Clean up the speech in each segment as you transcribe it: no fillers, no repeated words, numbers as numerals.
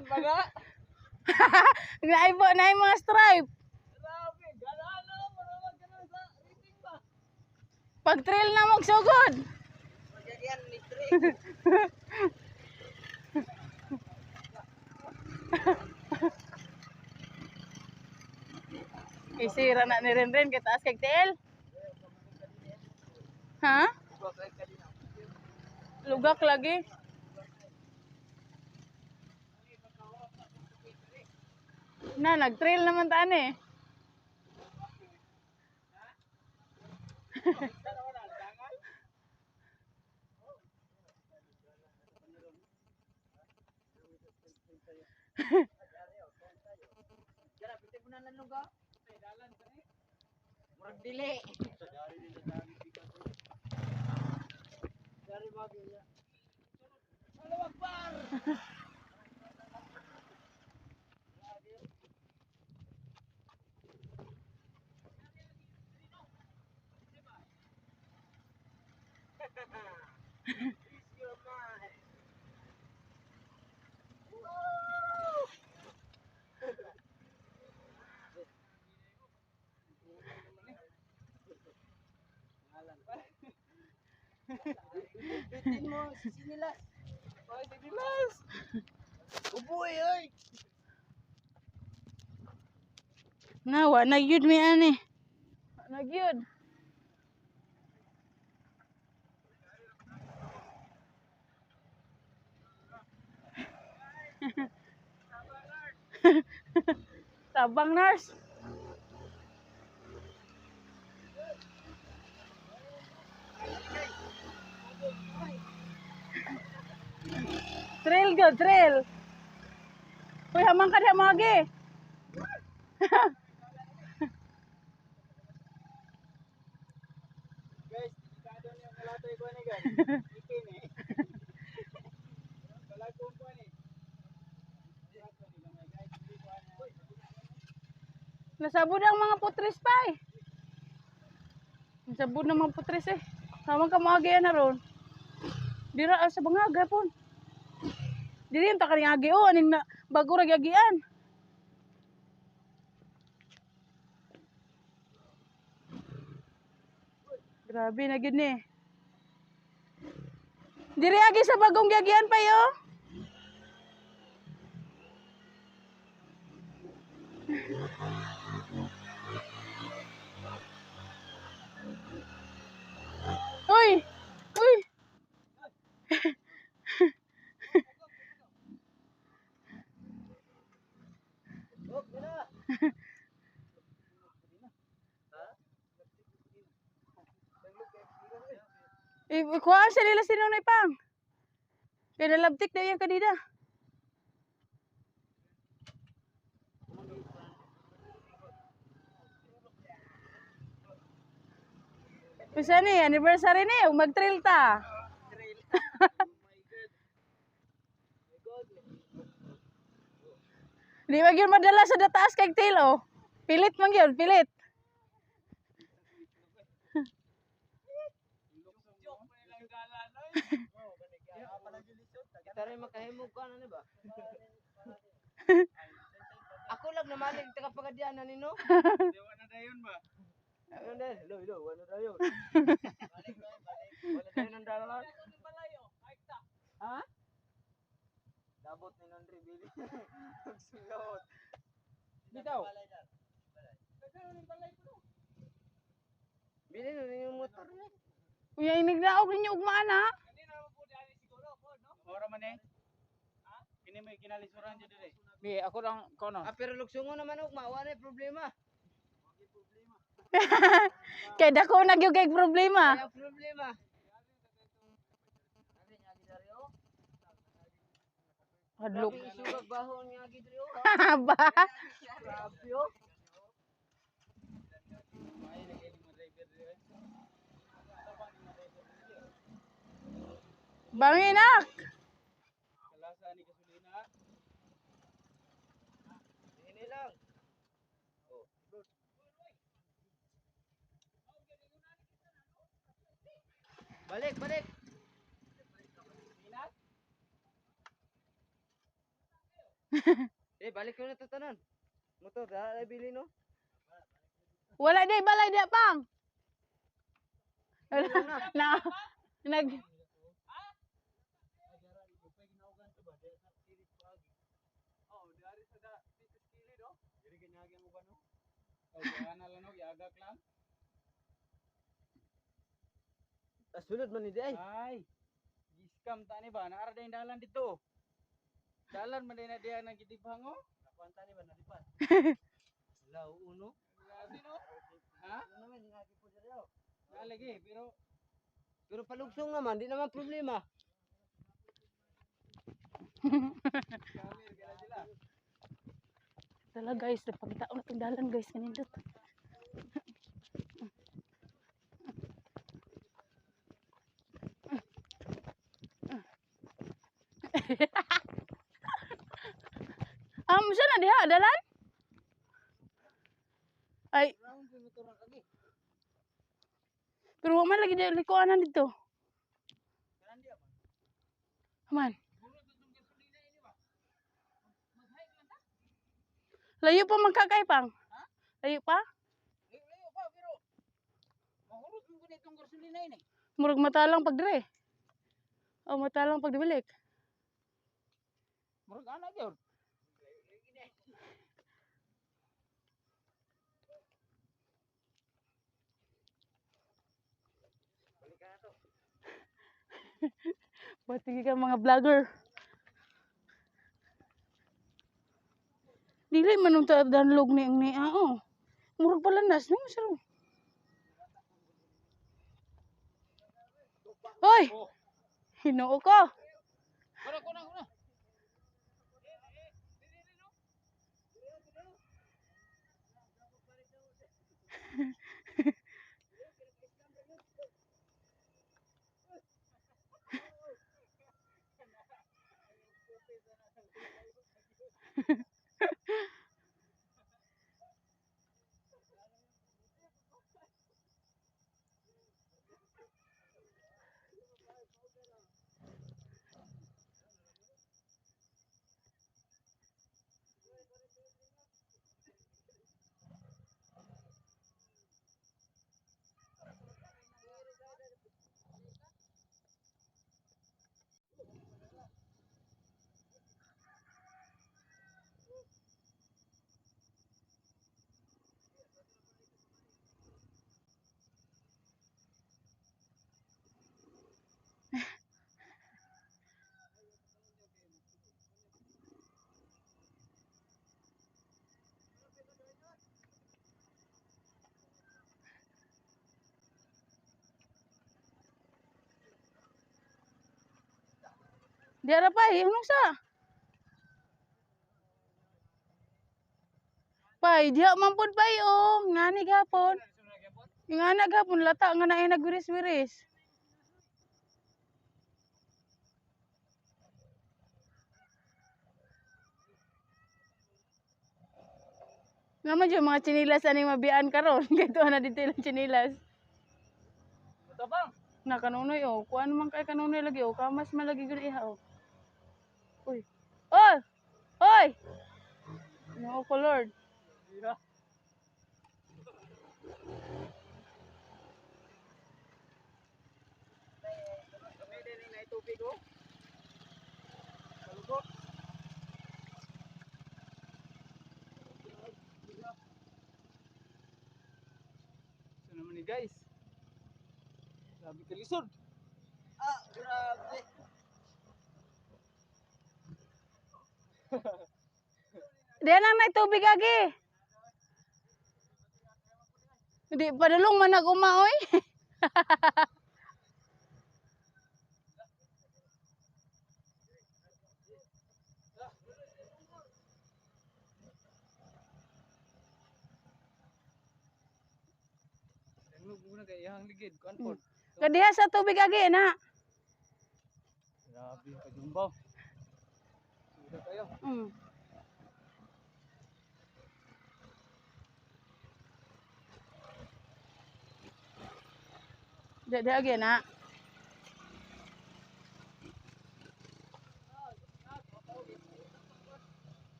Dalan pa na. Naay po, naay mga stripe. Grabe, galaan na. Marunong ka na sa rating ba? Pag trail na magsugod. Magyagyan ni Trey. Isira na ni Renren kay taas kay TL. Ha? Lugak lagi. Na, nag-trail naman taan eh. Murag dili. Bitin mo si Sinilas. Oy, Sinilas. Uboy oy. Na, wa na gyud mi ani. Wa na gyud. Tabang nurse. Trail go, trail. Uy, hamang ka diha mga gi. Guys, delikado niyo ang kalatoy ko ni guys. Ikin eh. Kalagong ko ni. Nasabod ang mga putris pa eh. Nasabod ng mga putris eh. Hamang ka mga na ron. Dira ah, sa bangaga pon. Diri ang takaring agi oh, aning na bago ra giagian. Grabe na gid ni. Diri agi sa bagong giagian pa yo. Uy! Uy! Ikuha sa nila si Nonoy Pang. Kaya nalabtik na yung kanina. Bisa ni, anniversary ni, mag-trail ta. Di man gyud madala sa dataas kay tail oh. Pilit man gyud, pilit. Kita rin makahimog ko ano ni ba? Ako lang namalig taga pagadian na nino. Wala na dayon ba? Ano din? Lo, lo, wala dayon. Balik, balik. Wala dayon ang dalan. Ha? Dabot ni Nandre Bili. Magsulot. Bitaw. Bili no yung motor niya. Uy, ay naglaog ninyo ugma na. Ora man eh. Kini may kinalisuran jud dire. Bi, ako lang kono. Ah, pero luksungo naman og mawa na problema. Kay dako na gyud kay problema. Kaya problema. Hadlok. Grabe isugag bahon nga gidri oh. Ba? Grabe oh. Banginak. Kalasa ni gasolina. Ini lang. Oh. Balik, balik. Eh, balik ko na to tanan. Motor, dara bili no. Wala di balay di pang. Wala na nag Oh, dari sa da dito sa kilid oh. Diri ganyagi ang uban oh. Oh, ana lang no, giagak lang. Asulod man ni di ay. Ay. Gi-scam ta ni ba? Naara din dalan dito. Dalan man din na diya nang gitibhang oh. Nakuan ni ba nalipat. Law uno. Grabe no. Ha? Ano naman ngagi po diri oh. Lagi pero Pero palugsong naman, di naman problema. scammer kaya sila. Tala guys, nagpakita na itong dalan guys kanindot. Siya na diha dalan? Ay. Pero wa man lagi di likuanan dito. Man. Layo pa magkakay pang. Layo pa? Layo pa pero mahurot mo gud itong gasolina ini. Murag matalang pag dire. O matalang pag dibalik. Murag ana gyud. Ba't ka mga vlogger? Dili man nung danlog ni ang niya oh. Murag pala nas no sir. Hoy! Oh. Hinoo ko. Kuna kuna kuna. Di ara pa eh, anong sa? Pay, diha man pud pay oh, ngani gapon. Ngana gapon lata nga naay nagwiris-wiris. Nga man dyan, mga chinilas aning mabian karon kay tuwa na dito ilang chinilas. Tabang. Na kanunoy oh, kuan man kay kanunoy lagi oh, kamas man lagi gud iha oh. Uy. Oy! Oy! No ko Lord. Yeah. Kami din ay tubig oh. Kalugo. So naman ni guys. Grabe ka lisod. Ah, grabe. Diyan lang nay tubig agi. Hindi padulong man nag oy. Dangog muna kay iyang ligid kuan pod. Kadiha sa tubig agi na. Grabe ka jumbo. Sudah kayo. Di di agi na.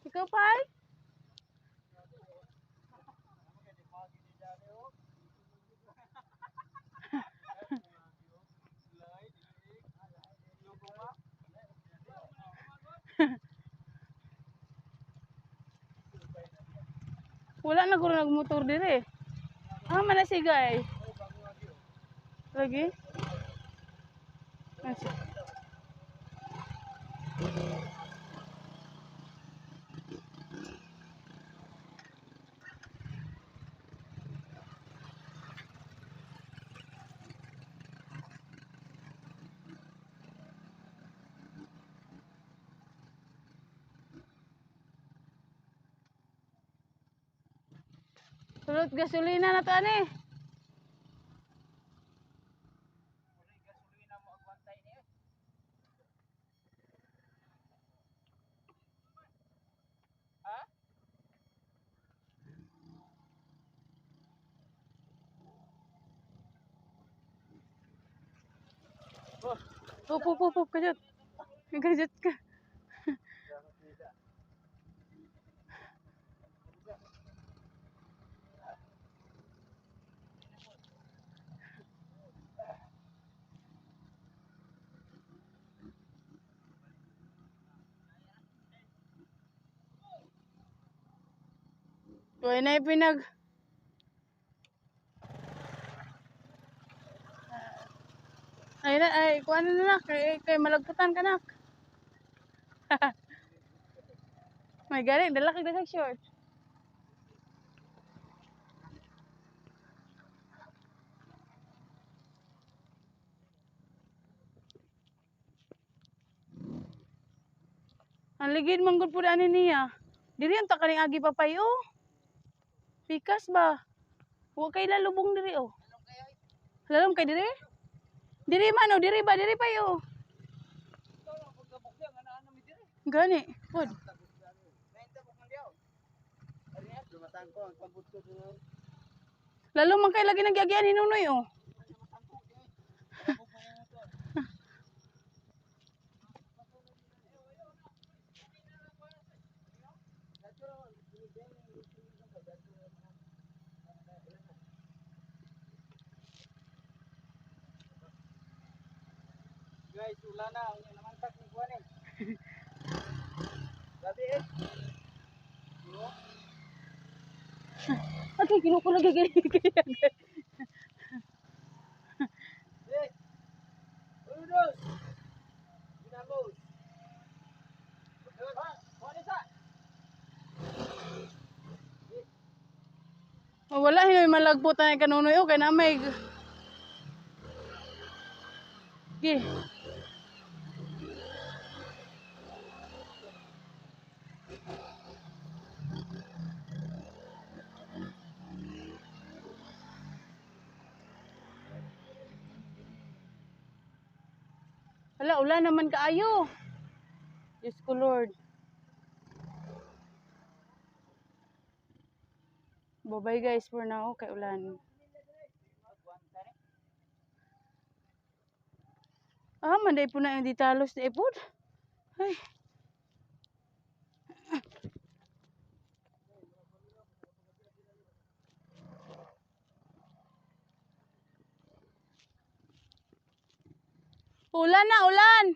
Ikaw pa ay? Wala na guro nagmotor dire. Ah, man na siya ay. Lagi? Asa? Sulot gasolina na to ani. Gasolina mo agwantay niya. Ha? Up, up, up, up, kajut. Kajut ka. Tuloy na pinag... Ay na, ay, kuha na na, kay, kay malagputan ka nak. May galing, dala kag dasag short. Ang ligid man gud pud ani niya. Diri ang ta kaning agi papay oh. Pikas ba? Wa kay lalubong diri oh. Lalom kay diri? Diri man oh, diri ba, diri pa oh. Gani, pud. Lalo man kay lagi nagyagian ni Nunoy oh. Guys, wala na. Ang naman tak ni kuan eh. Gabi eh. Okay, kinuko lagi gani. Eh. Unos. Ginamos. Ha? Kuan sa. Oh, wala hinoy malagpot na kanunoy oh kay na may. Gi. Wala, ulan naman kaayo. Diyos ko Lord. Bye-bye guys for now kay ulan. Ah, manday po na yung ditalos na ipod. Ay. Ulan na, ulan!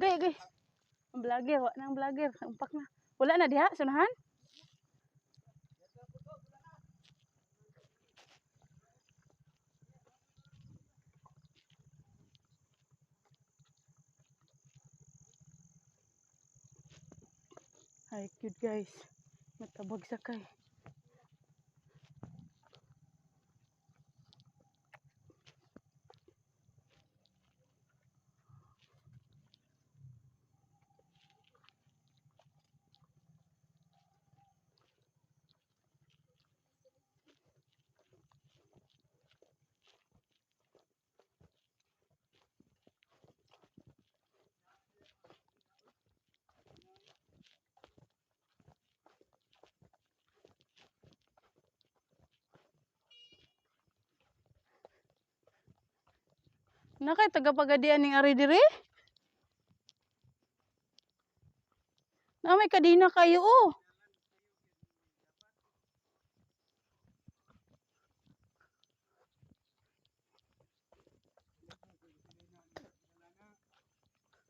Gay, gay. Ang vlogger, wa na ang vlogger. Umpak na. Wala na diha, sunahan? Hike yun, guys. Matabag sakay. Nakay tagapagadian ning ari diri? Na may kadina kayo oh.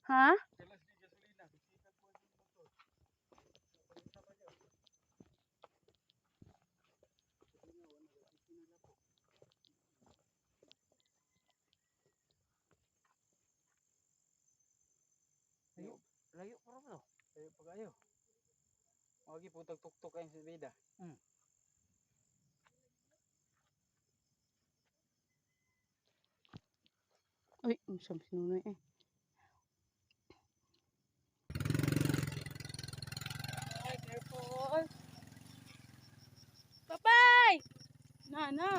Ha? Layo, Layo pa ro. Layo pa kayo. Magi putag tuktok kayo sa bida. Uy, unsa man sinunoy eh. Ay, careful. Papay! Na, na.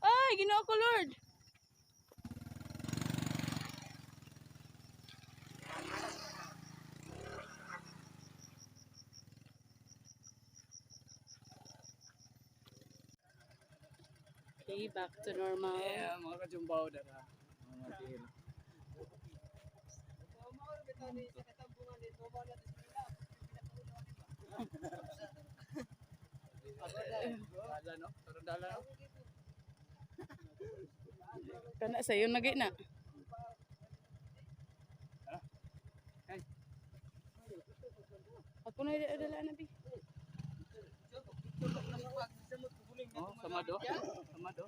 Ay, Ginoo ko, Lord. Okay, back to normal. Yeah, mga kajumbaw dara. Mga tiil. Dala no? Tarong dala no? Kana sayo na gid na. Ay. Ako na dala na bi. Oh, sama do. Sama do.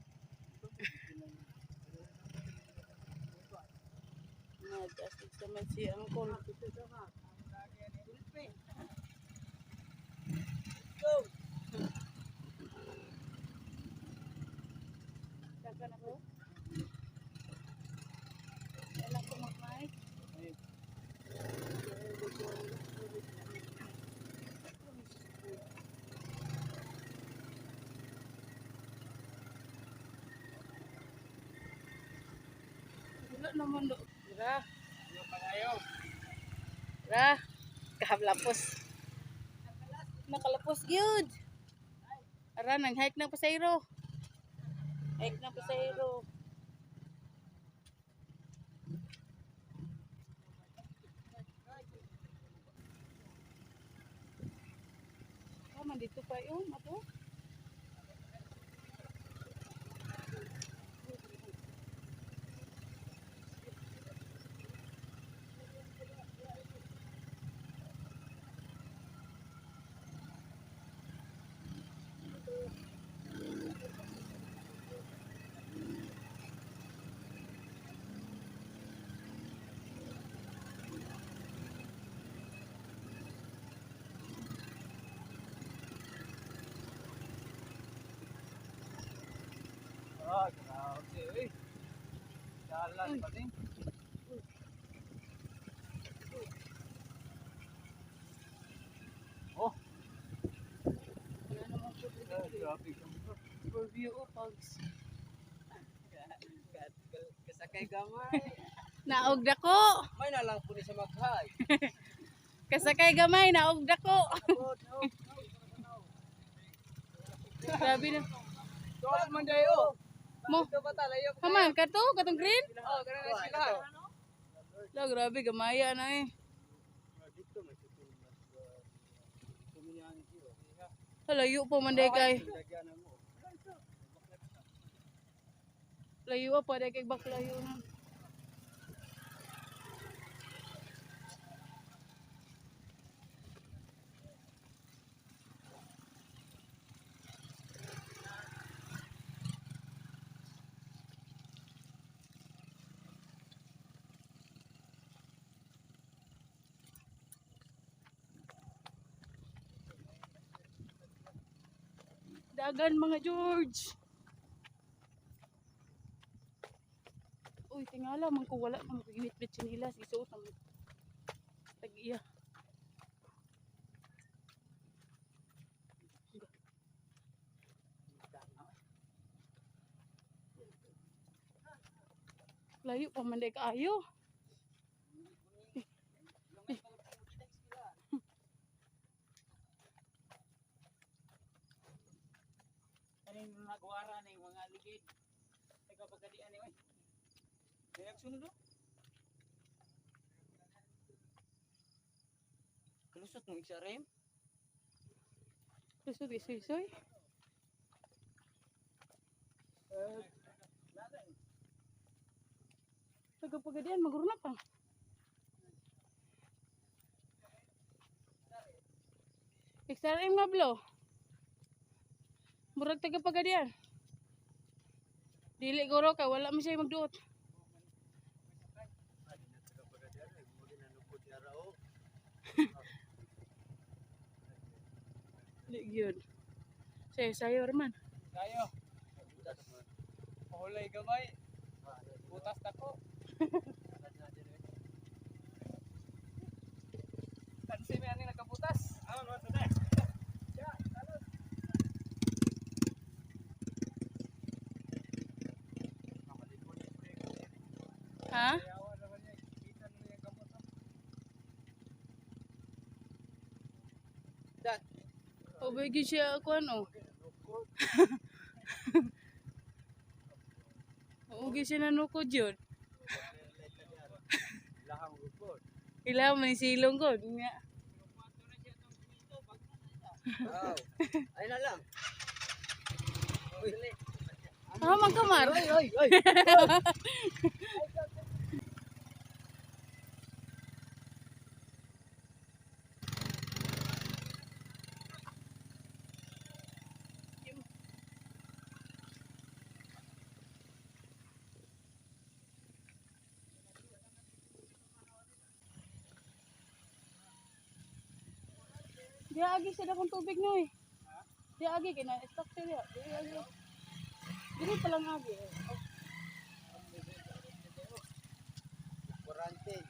Nag-assist naman si Uncle. Dagan ako. Wala ko mag-mic. Wala naman do. Ra. Ra. Kahablapos. Nakalapos gyud. Ara nang hike ng pasayro. Hike ng pasayro. Oh, man dito pa yun, ato. Ah, grabe eh. Dalan pa din. Oh, Wala naman po. ah, grabe ka. Overview o pugs. Kasakay gamay. Naog dako. May nalang po ni sa maghay. Kasakay gamay, naog dako. Grabe na. Doon man dayo. Mo, Ito ba talayo? haman kato, katong green? Oh, ganun na sila. La, grabe gamaya na eh. Layo po man day kay. Layo pa day kay baklayo na. Dagan, mga George. Uy, tingala man ko wala man ko gibit-bit sinilas isuot ang tag-iya. Layo pa man day kaayo. Kaning naguara ning mga ligid. Teka pagkadian ni oy. Dayak sunod oh. Kalusot mo XRM. Lusot isoy-soy. Tagapagadian, magurna pa. XRM nga blo. Murag tagapagadian. Dili guro kay wala man siya magduot. Di gyud. Sayo sayo man. Kayo. Pahulay gamay. Butas dako. Kansi may ani nagkabutas. Ah, no, sa. Ha? Ubay gyud siya kuan oh. Oo, gyud siya nanukod yun. Lahang rupot. Ila man silong ko. Nga. Wow. Ay na lang. Uy. Ah, magkamar. Ay, ay, ay. Di agi sa dakong tubig no eh. Di agi kay na stock siya. Di agi. Dili pa lang agi. Oh. Quarantine.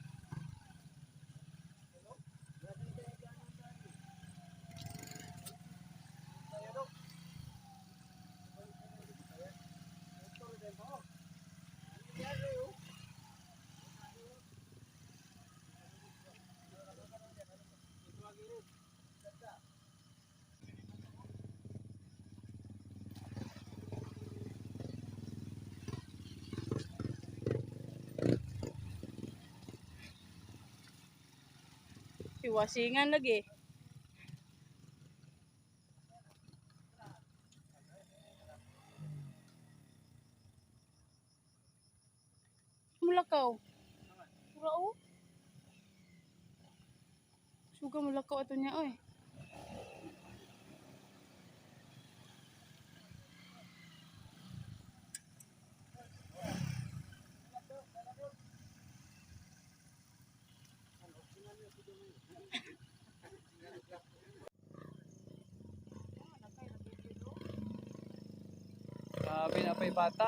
Iwasingan lagi. Mulakaw. Mura oh. Suga mulakaw ato niya oy. Grabe na pa'y bata.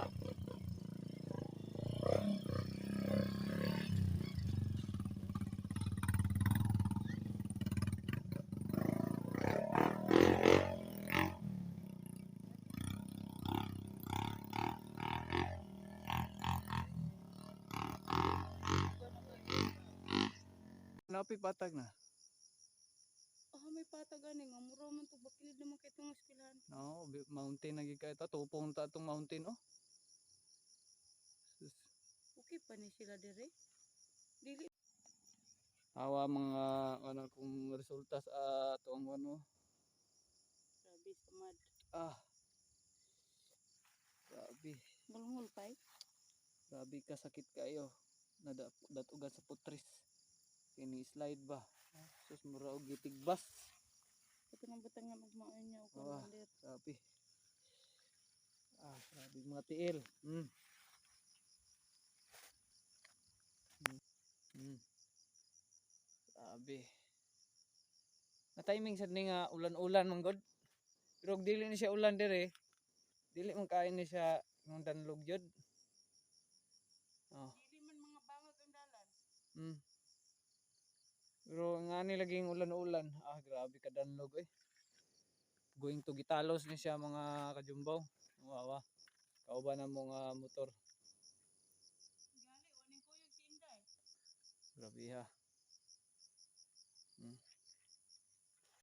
Napay patag na. Ah, may patag ani nga mura man to bakilid naman kay itong eskwelahan. No, mountain na gid kayo ta. Tupong ta atong mountain oh. Sus. Okay pa ni sila dire. Dili Awa mga ano kung resulta sa atong ano. grabe samad. Ah. Grabe. Ngulngul pa eh. Grabe ka sakit kayo. Nadatugan sa putris. Kini slide ba? Ah, sus mura og gitigbas. Ito nga butang nga magmaon niya og Ah. commander. Grabe. Ah, grabe mga tiil. Grabe. Na timing sad ni nga ulan-ulan man god. Pero og dili ni siya ulan dire, dili man kaayo ni siya ng danlog jud. Oh. Dili man mga bangag ang dalan. Pero nga ni laging ulan-ulan, ah, grabe ka danlog eh. Going to gitalos ni siya, mga kajumbaw. Wawa. Kauban na mo nga motor. Gali, waning kuyog si Inday. Grabe ha.